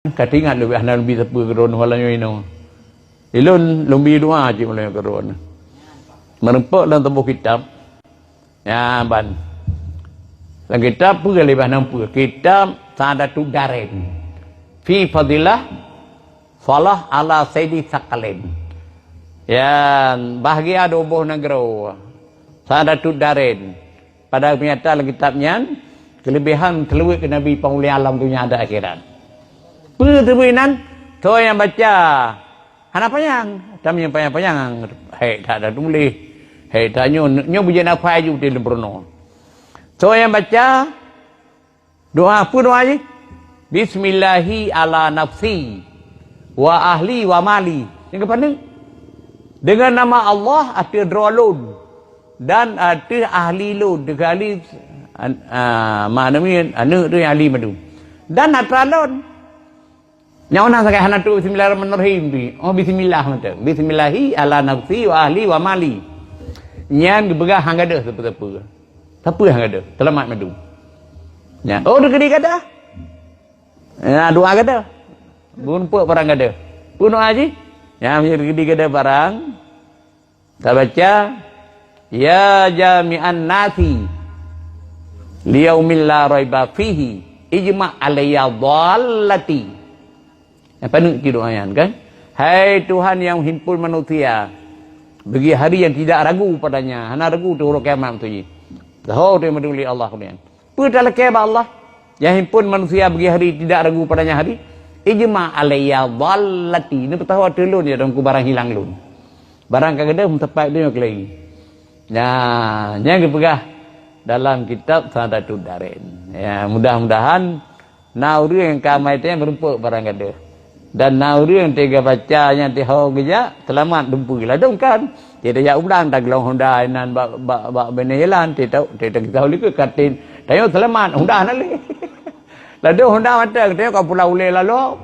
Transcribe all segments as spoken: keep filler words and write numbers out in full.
Ka teuingat leubeh hana lôn bi sapeue keu droeneuh lam nyoe inoe. Ilôn lôn bi doa cit meulayeue keu droeneuh. Meurumpok lam saboh kitab. Nyan ban. Lam kitab peue leubeh hana peue? Kitab Sa'adatud Darain. Fi Fadilah Salah ala Sayyidi Tsaqalain. Nyan, bahagia dua boh nanggroe. Sa'adatud Darain. Padahai peunyata lam kitab nyan, keuleubehan seuleuweuet keu Nabi Pangulèe Alam donya dan akhirat. Peue teubri nan? Soe nyang baca, hana panyang. Tapi nyang panyang-panyang, hék that tatuléh. Hék that nyoe, nyoe beujeuet nafai ju di leumpurno. Soe nyang baca, doa, peue doa jih? "Bismillahi ala nafsi, wa ahli wa mali." Nyang keupaneuk? "Deungon nama Allah ateueh droe lôn, dan ateueh ahli lôn." Teuka ahli, an-, a, ma-, aneuk, aneuk tu nyang ahli mandum. "Dan atra lôn." Nyang na sagai hana tu bismillahirrahmanirrahim tu. Oh, bismillah mantong. "Bismillahi ala nafsi wa ahli wa mali." Nyan geupeugah han gadôh sapeue-sapeue. Sapeue han gadôh, seulamat mandum. Nyan. Oh, dikeudi gadôh. Nyan doa gadôh. Beurumpok barang gadôh. Peue doa jih? Nyan meunyoe dikeudi gadôh barang, tabaca, "Ya jami'an nasi liyaumil la raiba fihi, ijma' alayya dhallati." Nyang paneuk cit doa nyan, kan? "Hai Tuhan nyang himpon manusia bagi hari yang tidak ragu padanya," hana ragu tu uroe kiamat tu jih. Saho tu nyang meuduli Allah keudeh. Peue talakée bak Allah? Nyang himpon manusia bagi hari tidak ragu padanya hari. "Ijma' alayya dhallati." Neupeusaho ateueh lôn ya Tuhanku barang hilang lôn. Barang ka gadôh meuteumpat donya keulai. Nah, nyan geupeugah dalam kitab Sa'adatud Darain. Ya, mudah-mudahan na ureuëng nyang ka amai teuh meurumpok barang gadôh. Dan na ureuëng teuh geubaca nyan teuh ho geujak, seulamat dumpeue ladôm kan. Teuh tajak u blang tageulong honda inan bak, bak, bak binéh jalan, teuh tau, teuh tagisa likot katen. Tanyoe seulamat, honda hana lé. Ladôm honda mantong, teuh ka pula ulée lalu.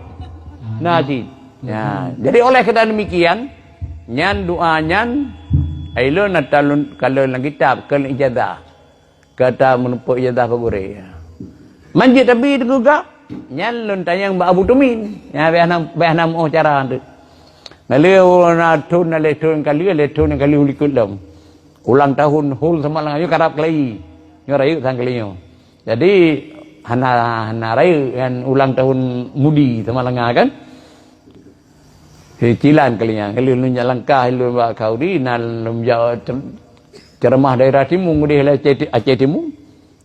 Na cit. Ya, jadi oleh keuadaan demikian, nyan doa nyan, ilôn ata lôn kalon lam kitab, keu ijazah. Kata meurumpok ijazah bak gurée. Man jeuet Abi teugugah, nyan lôn tanyong bak Abu Tumin. Nyan biasa, biasa meuoh cara tu. Naleueng na thon, na lhée thon kali, lhée thon kali u likot lom. Ulang tahun hol Samalanga nyoe karab keulai. Nyoe rayeuk sang kali nyoe. Jadi hana, hana rayeuk nyan ulang tahun mudi Samalanga kan. Sicilan kali nyan, kali lôn jak langkah lôn bak Khauri, na lôn jak ce-, ceramah daerah Timu, udeh lé Aceh Ti-, Aceh Timu.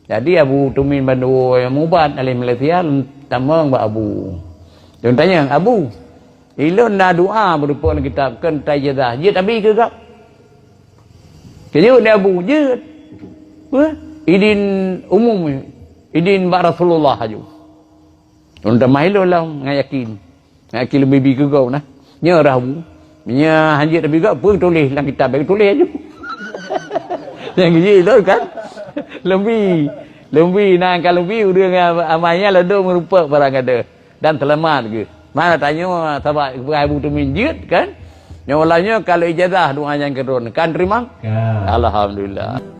Jadi Abu Tumin Banduo nyang mubat dari Malaysia, lôn tamong bak Abu. Lôn tanyong, "Abu, ilôn na doa meurumpok lam kitab keu ijazah, jeuet Abi keu gob?" Keu jeuet lé Abu, "Jeuet." Peue? Idin umum, idin bak Rasulullah aju. Lôn tamah ilôn lom ngon yakin. Ngon yakin lôn bi keu gob nah. Nyoe rah Abu. Meunyoe han jeuet Abi gob, peue tuléh lam kitab, bèk tuléh aju. Nyang jeuet lôn kan. Lôn bi. Lôn bi, na ka lôn bi, ureuëng nyang amai nyan ladôm meurumpok barang gadôh. Dan seulamat geuh. Mana tanyoe sahabat Abu Tumin jeuet kan? Nyoe ulah nyoe kalau ijazah doa nyan keudroe kan teurimong? Ka. Alhamdulillah.